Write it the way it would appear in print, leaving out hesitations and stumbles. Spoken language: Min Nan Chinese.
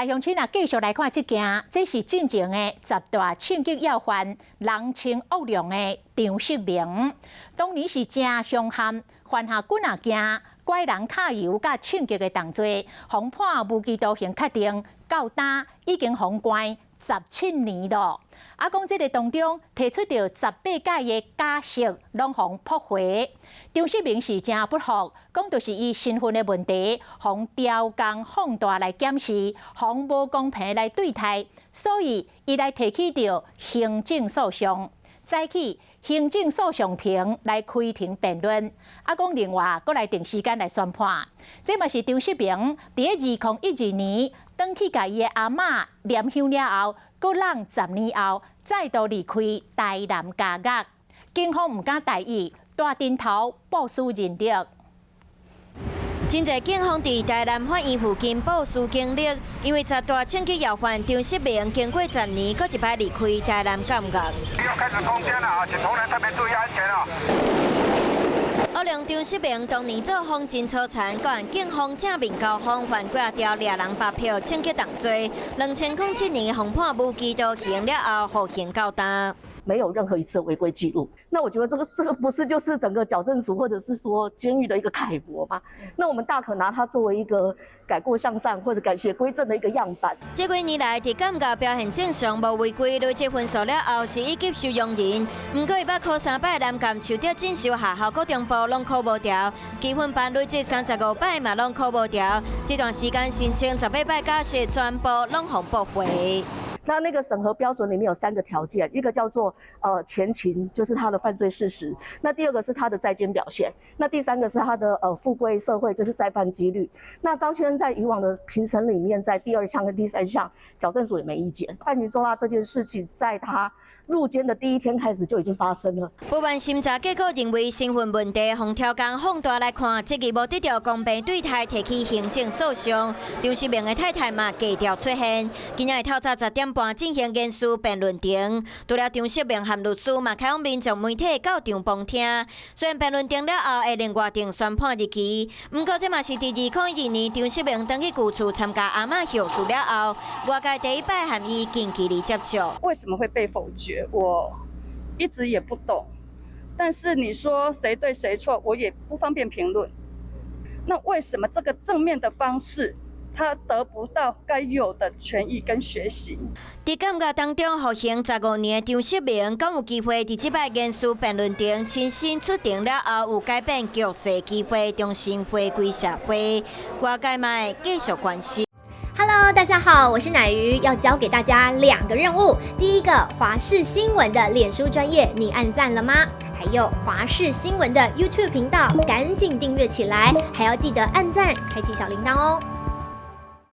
來鄉親啊，繼續來看這件，這是進前的十大銃擊要犯，人稱惡龍的張旭明。當年是誠兇悍，犯下幾若件拐人揩油佮銃擊的重罪，予判無期徒刑確定，到今已經予關17年咯。啊，講這個當中提出著18擺的假釋，攏予駁回。張旭明是誠不服，講就是伊身份的問題，予刁工放大來檢視，予無公平來對待，所以伊來提起著行政訴訟。早起行政訴訟庭來開庭辯論，啊，講另外閣來定時間來宣判。這嘛是張旭明佇2012年轉去共伊的阿嬤念香了後，閣攏10年後再度離開台南監獄，警方毋敢大意，帶陣頭部署人力。真濟警方佇台南法院附近部署警力，因為十大槍擊要犯張旭明經過十年，閣一擺離開台南監獄。要開始攻堅了啊，請同仁特別注意安全啊！惡龍張旭明當年作風真粗殘，閣和警方正面交鋒，犯幾仔條掠人發票槍擊重罪，2007年予判無期徒刑了後，服刑到今。沒有任何一次違規記錄，那我覺得這個不是就是整個矯正署或者是說監獄的一個楷模嗎？那我們大可拿它作為一個改過向善或者改邪歸正的一個樣板。這幾年來，佇監獄表現正常，無違規，累積分數了後是一級收容人。毋過伊捌考三擺南監樹德進修學校高中部攏考無牢，基訓班累積35擺嘛攏考無牢。這段時間申請18擺假釋，全部攏予駁回。那個審核標準裡面有三個條件，一個叫做前情，就是他的犯罪事實；那第二個是他的在監表現；那第三個是他的復歸社會，就是再犯幾率。那張先生在以往的評審裡面，在第二項跟第三項，矯正署也沒意見。犯行重大這件事情，在他入監的第一天開始就已經發生了。不滿審查結果認為身份問題，予刁工放大來看，這個無得著公平對待，提起行政訴訟。張旭明的太太嘛低調出現，今仔日透早10點半進行言辭辯論庭。除了張旭明和律師嘛開放民眾媒體到場旁聽。雖然辯論庭了後會另外定宣判日期，毋過這嘛是佇2012年張旭明轉去舊厝參加阿嬤後事了後，外界第一擺和伊近距離接觸。為什麼會被否決？我一直也不懂，但是你說誰對誰錯，我也不方便評論。那為什麼這個正面的方式，他得不到該有的權益跟學習？佇監獄當中服刑15年的張旭明，敢有機會佇這擺言辭辯論庭親身出庭了後，有改變局勢機會，重新回歸社會？外界嘛會繼續關心。 Hello，大家好，我是奶魚，要交給大家兩個任務。第一個，華視新聞的臉書專頁，你按讚了嗎？還有華視新聞的 YouTube 頻道，趕緊訂閱起來，還要記得按讚，開啟小鈴鐺哦。